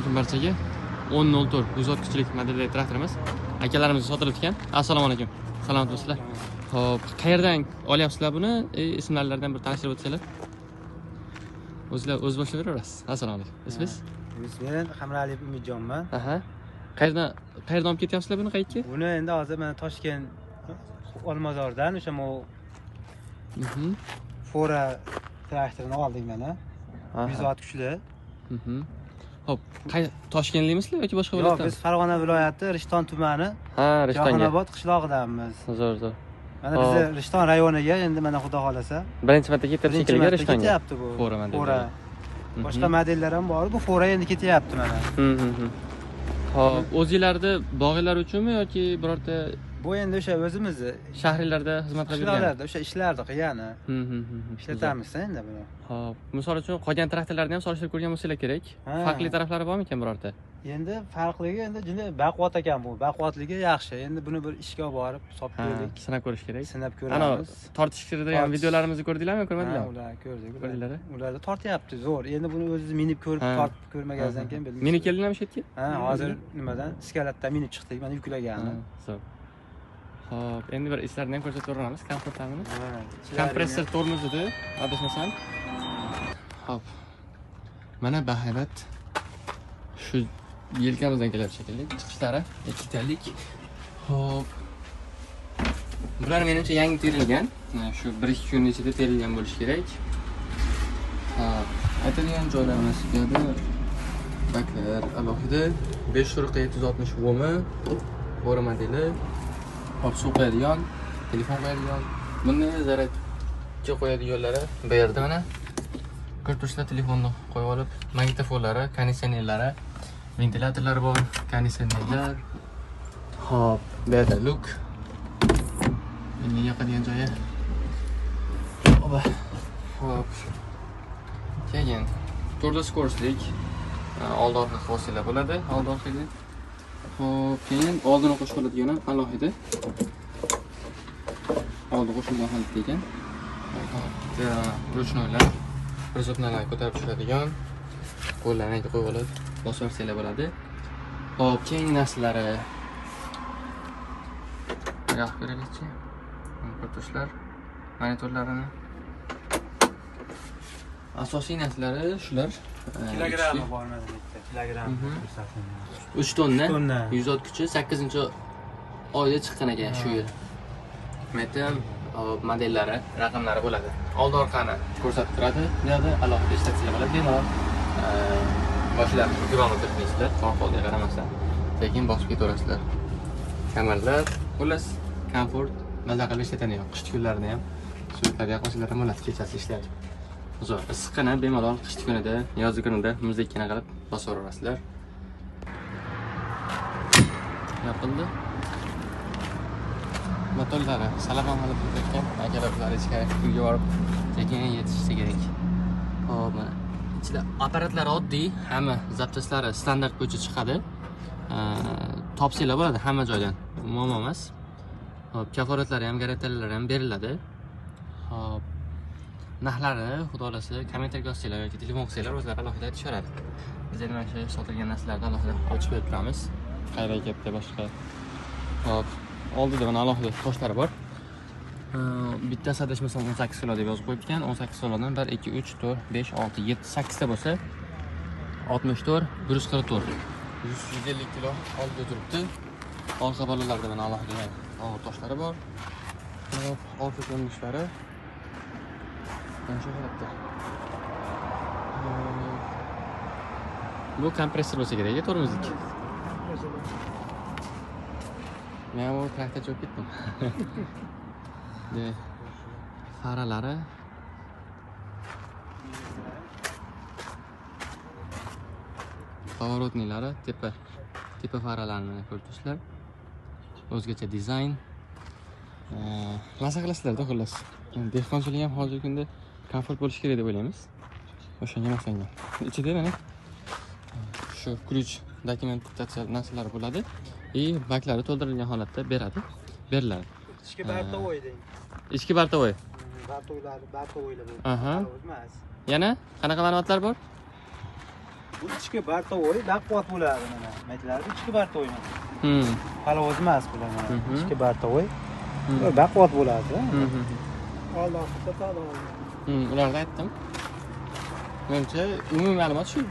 alaykum barchaga. 10.04 100 kuchlik modeldagi traktorimiz akalarimizga sotilib ekan. Assalomu alaykum. Salomatmisizlar? Xo'p, qayerdan olyapsizlar buni? Ismlaridan bir tanishtirib o'tsanglar. O'zlar o'z boshlab beraverasiz. Assalomu alaykum. Ismingiz? Men Hamraliyev Umidjonman. Aha. Qayerdan olib ketyapsizlar buni, qayerga? Buni endi hozir mana Toshkent Olmazordan o'sha mo Fora traktorini oldik mana. 100 ot kuchli. Xo'p, Toshkentlikmisizlar yoki boshqa viloyatdan? Yo'q, biz Farg'ona viloyati Rishton tumani. Ha, Rishtonga. Jahonobod qishlog'idanmiz. Zo'r, zo'r. Mana bizni Rishton rayoniga endi mana xudo xolasa. Birinchi marta ketyapti shekilli Rishtonga. Ketyapti bu. Fora modeli. Boshqa modellar ham bor, bu Fora endi ketyapti mana. Xo'p, o'zingizlarni bog'inglar uchunmi yoki birorta? Bu endi o'sha o'zimizni shaharlarda xizmat qilib yurgan. Qishloqlarda o'sha ishlarni qilgani. Ishlatamiz endi buni. Xo'p, misol uchun qolgan traktorlarni ham solishtirib ko'rgan bo'lsanglar kerak. Farqli taraflari bormi ekan birorta? Endi farqligi endi juda baquvvat ekan bu. Baquvvatligi yaxshi. Endi buni bir ishga olib borib solib ko'rdik. Sinab ko'rish kerak. Sinab ko'ramiz. Ana tortishtiradigan videolarimizni ko'rdinglarmi, ko'rmadinglarmi? Ha, ular ko'rdik. Ko'rdinglar. Ularda tortyapti, zo'r. Endi buni o'zingiz minib ko'rib, tortib ko'rmagandan keyin bilmaysiz. Minib keldinglarmi shu yerga? Ha, hozir nimadan? Iskalatdan minib chiqdik, mana yuklagani. Zo'r. Xo'p, endi bir ishlarini ham ko'rsatib o'tamiz, komfort ta'mini. Kompressor tormoz edi, adashmasam. Xo'p. Mana bahaybat shu yelkamizdan keladi shekilli chiqishlari ikkitalik. Xo'p. Bular menimcha yangi terilgan. Shu 1-2 kun ichida terilgan bo'lishi kerak. Xo'p, aytadigan joylarimiz bu yerda baklar alohida 540 760 vomi Fora modeli. Hop, suv qo'yadigan, telefon qo'yadigan, buni zaryadga qo'yadiganlari bu yerda mana. Ko'rib turishlar, telefonni qo'yib olib, magnitofonlari, konditsionerlari, ventilyatorlari bor, konditsionerlar. Hop, bu yerda luk. Endi yoqadigan joyi. Oba. Hop. Keyin to'rtta skorslik oldi orqa qilsanglar bo'ladi, oldi orqaga. Xo'p, keyin oldini qo'shib oladigan alohida. Oldi qo'shilgan holatda ekan. Ruchnoylar, prizopnalar ko'tarib tushadigan, qo'llarni qo'yib olib bosib olsanglar bo'ladi. Xo'p, keyingi narsalari yoqib ko'raylikchi. Ko'rib monitorlarini. Asosiy narsalari shular. Kilogrammi bor mana bitta, kilogramm. 3 tonna, 100 ot kuchi 8-oyda chiqqan ekan shu yil. Metan modellari, raqamlari bo'ladi. Oldi orqani ko'rsatib turadi. Bu yerda alohida ishlatsalar bo'ladi, bemalol. Boshlarni yukib o'tirmaysizlar, orqa oldiga qaramasdan. Sekin bosib ketaverasizlar. Kamarlar, xullas, komfort, maza qilib ishlatadigan. Qish kunlarida ham suratlarga qo'shillar ham bo'ladi, kechasi ishlatib. Zo'r, issiqqina bemalol qish kunida, yoz kunida muzdekkina qilib bosaverasizlar. Yopildi. Motorlari salafan qilib ketgan. Akalar bular ichkari uyga borib sekin yetishsa kerak. Xo'p, mana ichida apparatlar oddiy, hamma zapchastlari standart bo'yicha chiqadi. Topsanglar bo'ladi hamma joydan. Muammo emas. Xo'p, kaforatlari ham, garantiялari ham beriladi. Xo'p, narxlari xudo xolasa kommentariyga yozsanglar yoki telefon qilsanglar o'zlari alohida aytisharadi. Biz endi mana shu sotilgan narsalarni alohida ochib berib turamiz. Qayerga ketdi boshqa. Xo'p, oldida mana alohida toshlari bor. Bittasi adashmasam 18 kilo deb yozib qo'yibgan. 18 kilodan 1 2 3 4 5 6 7 8 ta bo'lsa 64 144. 150 kilo oldida turibdi. Orqa bolalarda mana alohida og'ir toshlari bor. Xo'p, orqa ko'rinishlari mana shu holatda. Bu kompressor bo'lsa kerak, to'g'rimizniki. Men bu traktorga cho'kib ketdim. Demak, faralari поворотнийлari, tepa faralarini ko'rib turibsizlar. O'zgacha dizayn. Maza qilasizlar-da, xullas. Dehqonchilik ham hozirgi kunda komfort bo'lishi kerak deb o'ylaymiz. O'shanga moslangан. Ichida mana shu ключ dokumentatsiya narsalari bo'ladi. И baklari to'ldirilgan holatda beriladi. Ichki bartovoy deng. Ichki bartovoy. Bartovoylar, bartovoylar bu. Aha. Yana qanaqa ma'lumotlar bor? Bu ichki bortovoy baquvvat bo'ladi mana. Aytiladi, ichki bortovoy mana. Parovoz emas bular mana. Ichki bortovoy. Baquvvat bo'ladi. Oldi sotadi oldi. Ularga aytdim. Menimcha umumiy ma'lumot shu.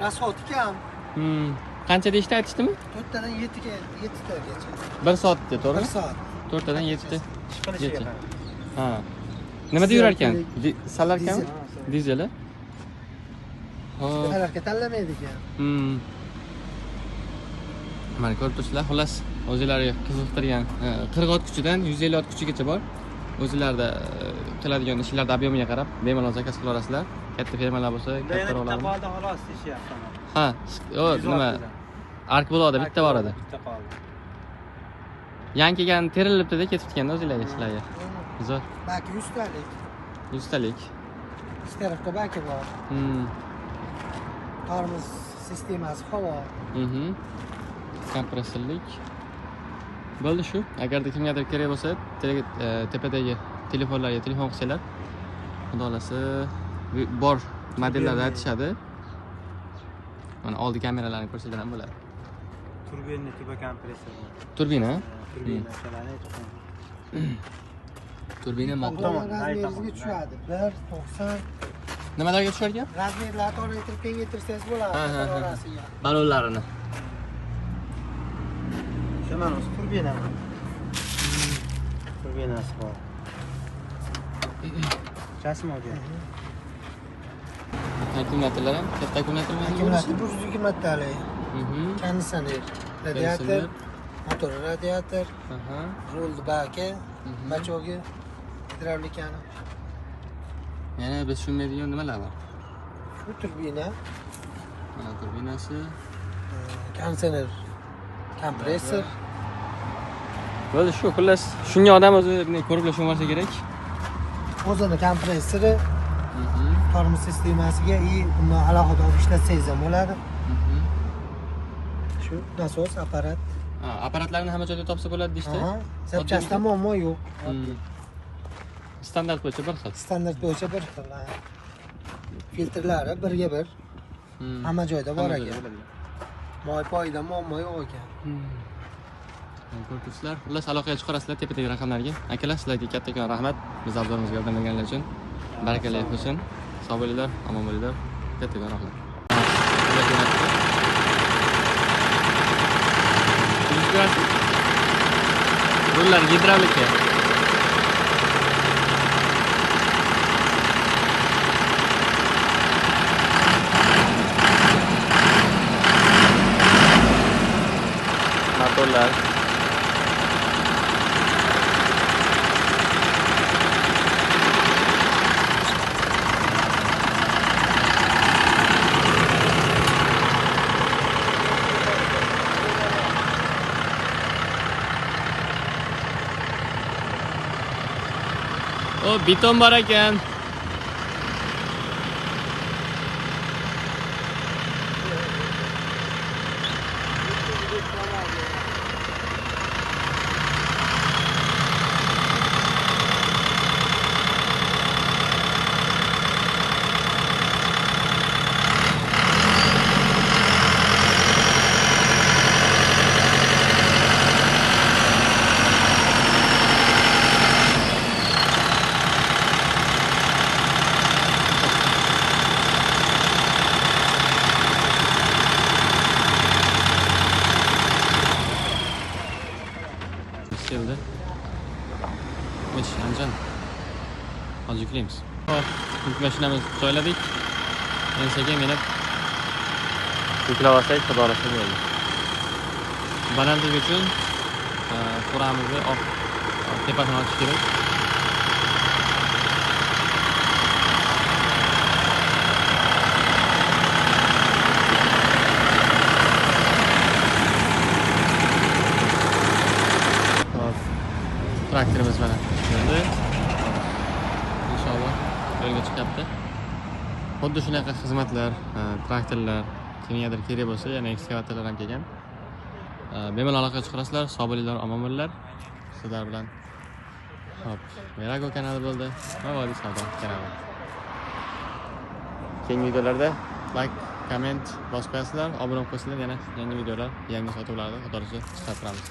Rasxodi kam. Qancha deyishdi aytishdimi? 4tadan 7 ga 7 tagacha. 1 soatda, to'g'rimi? 1 soat. 4tadan 7. Ish qilishiga qarab. Ha. Nimada yurar ekan? Salarkanmi? Dizel. Ha. Salarka tanlamaydi ekan. Mana ko'rib turibsizlar, xullas o'zlari qiziqtirgan 40 ot kuchidan 150 ot kuchigacha bor. O'zlarida qiladigan ishlarda ob'yomiga qarab bemalol zakaz qila olasizlar. Katta fermalar bo'lsa, kattaroq oladi. Bitta qoldi xolos deyishyapti. Ha, o nima? Ark bo'ladi, bitta bor edi. Bitta qoldi. Yangi kelgan terilibdi-da, ketib ketganda o'zinglarga sizlarga. Zo'r. Baki 100 talik. 100 talik. Ikki tarafda baki bor. Tormoz sistemasi havo. Kompressorlik. Bo'ldi shu. Agarda kimgadir kerak bo'lsa, tepadagi telefonlarga telefon qilsanglar, xudo xolasa bor modellarda aytishadi. Mana oldi kameralarni ko'rsanglar ham bo'ladi. Turbinli tuba kompressor. Turbina? Turbina masalani aytib. Turbina motor razmeringizga tushadi. 1.90. Nimalarga tushar ekan? Razmerlarni to'g'ri kengaytirsangiz bo'ladi, orasiga. Balonlarini. O'sha mana o'zi turbina. Turbinasi bor. Chasmi olgan. Akkumulyatorlar ham katta akkumulyatorlar. Akkumulyator 120 talik. Konditsioner, radiator, motor radiator, rulni baki, bachogi, gidravlikani. Yana biz tushunmaydigan nimalar bor? Shu turbina. Mana turbinasi, konditsioner, kompressor. Bo'ldi shu, xullas shunga odam o'zi bunday ko'rib tushunmasa kerak. O'zini kompressori, tormoz sistemasiga i uni alohida olib ishlatsangiz ham bo'ladi. Shu nasos apparat. Ha, apparatlarni hamma joyda topsa bo'ladi deyishdi. Zapchastda muammo yo'q. Standart bo'yicha bir xil. Standart bo'yicha bir xil. Filtrlari birga bir. Hamma joyda bor ekan. Moy poyida muammo yo'q ekan. Ko'rib turibsizlar. Xullas aloqaga chiqarasizlar tepadagi raqamlarga. Akalar, sizlarga kattakon rahmat. Biz obzorimizga yordam berganlar uchun. Barakalla bo'lsin. Sog' bo'linglar, omon bo'linglar. Kattakon rahmat. Rullar gidravlika. Motorlar. O beton bor ekan. Keldi. Andijon. Hozir yuklaymiz. Hop, yuk mashinamizni joyladik. Endi sekin minib yuklab olsak, xudo xohlasa bo'ladi. Balandlik uchun quramizni oq tepasini ochish kerak. Traktorimiz mana keldi. Inshaalloh yo'lga chiqyapti. Xuddi shunaqa xizmatlar, traktorlar kimgadir kerak bo'lsa, yana ekskavatorlar ham kelgan. Bemalol aloqaga chiqarasizlar, sog' bo'linglar, omon bo'linglar. Sizlar bilan hop, Merago kanali bo'ldi va Vodiy Savdo kanali. Keyingi videolarda Like, comment bosib qo'yasizlar, obuna bo'lib qo'ysanglar, yana yangi videolar, yangi sotuvlarni, xudo xohlasa, chiqarib turamiz.